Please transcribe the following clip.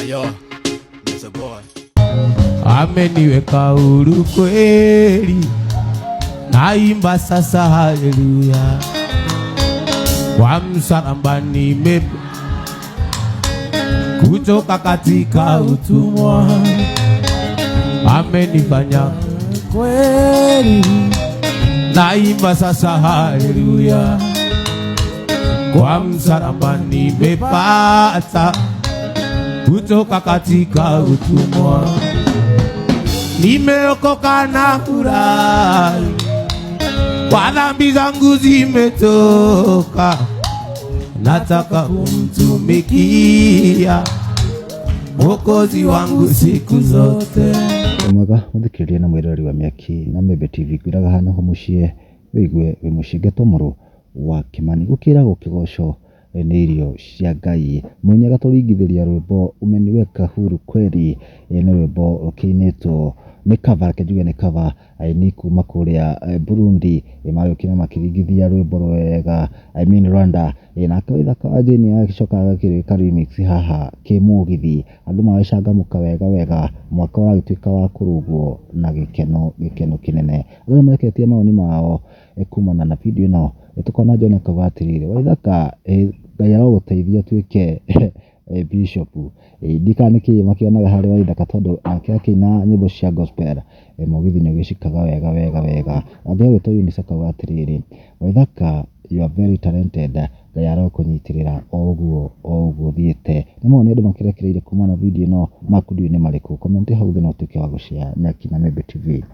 Yo, Mr. Boy. Ameniweka huru kweli, naimba sasa haleluya. Kwa msalaba nime kutoka katika utumwa, amenifanya kweli, naimba sasa haleluya. Kwa msalaba nimepata kutoka katika utumwa, nimeokoka na furahi, kwa dhambi zangu zimetoka, nataka kumtumikia Mwokozi wangu siku zote. Wĩ mwega mũthikĩrĩria na mwĩroreri wa Mĩaki na Mĩembe TV, ngwĩraga haha noho mũciĩ wĩigue wĩ mũciĩ ngetwo mũrũ wa Kĩmani gũkĩra gũkĩgocwo nĩ irio cia Ngai. Mũini agatũringithĩria rwĩmbo umeniweka huru kweli, nĩ rwĩmbo rũkĩinĩtwo nĩ cover, reke njuge nĩ cover, aini kuma kũrĩa Burundi magĩũkire makĩringithia rwĩmbo rwega, I mean Rwanda. Nake Waithaka wa Jane agĩcoka agakĩrĩka remix haha kĩmũgithi, andũ magĩcangamũka wega wega, mwaka ũragĩtuĩka wa kũrugwo na gĩkeno gĩkeno kĩnene. Andũ nĩ mareketie mawoni mao kumana na video ĩno, tũkona John akauga atĩrĩrĩ, Waithaka, Ngai arogũteithia ũtuĩke bishop. Ndiũĩ kana nĩkĩ makĩonaga harĩ Waithaka tondũ nake akĩina nyĩmbo cia gospel mũgithi nĩ ũgĩcikaga wega wega wega. Ũngĩ agwĩtwo Eunice akauga atĩrĩrĩ, Waithaka, you are very talented, Ngai arokũnyitĩrĩra o ũguo o ũguo ũthiĩte. Nĩ mawoni andũ makĩrekereirie kumana na video ĩno, maku ndiũĩ nĩ marĩkũ? Comment hau thĩ na ũtuĩke wa gũshare Mĩaki na Mĩembe TV.